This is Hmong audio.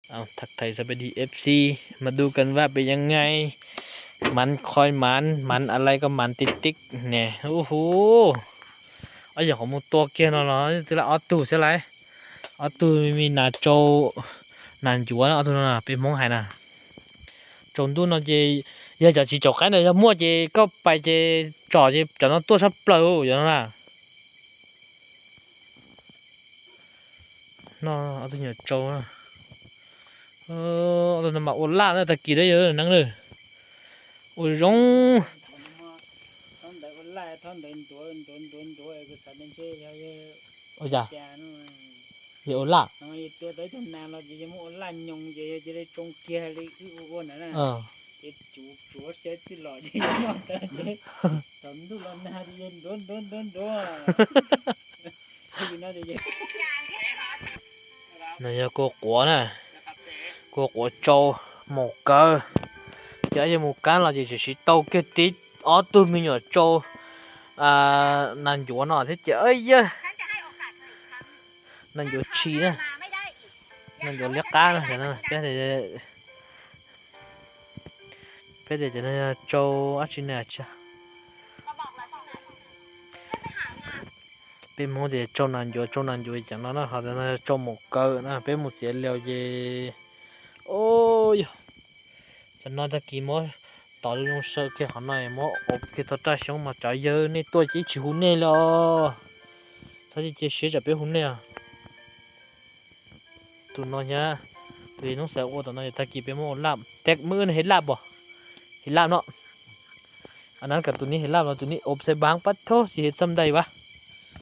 Ua, thaj thais xab peb di eb xi, mas du kan vaj peb yeej ngai, mas khoi mas mas a lai koj mas tiv tiv ne, u hu. Ob yog qhov mus tua kiag no los twb laj ob tug xwb lauj. Ob tug me nas tsau, nas ncuav ob tug no peb Hmoob hais na. Tsaus ntuj no ces yog cov tsis caum qaib na yog muaj ces koj pais ces tsom ces cov no tuaj tshaj plaws yog no na. No, ob tug nyuam tsau, ob tug no mas ua laj na tag kis da yawg neeb lawm. Ua zoo. Ua cas? Yog ua laj. No yog kua quav na, kua quav tsau maum kawg. Ces yog mus kab los ces tseem siv tau kiag tib ob tug me nyuam tsau nas ncuav no thiab ces yog nas ncuav tshis na, nas ncuav liab qab no. Peb tias cov no yog tsau dab tsi ne? Peb Hmoob tias tsau nas ncuav, tsau nas ncuav cov no na, ho cov no tsau maum kawg na, peb mus txiav lias ces, o, yog cov no tag kis muab tov zoo zoo saw kiag qhov no muab ua kiag txog raj xyoob mas cov yawg nej tuaj ces ib tsis hu nej li os. Thov cia cia siab tsam peb hu nej os. Tus no thiab, tus hnub xav ua tom no tag kis peb muab ua laj, tej muaj wb hev laj pom, hev laj no. Anab kom tus neb hev laj no, tus neb ua xaib npaab pab thob tsis hev txaj ntais vas.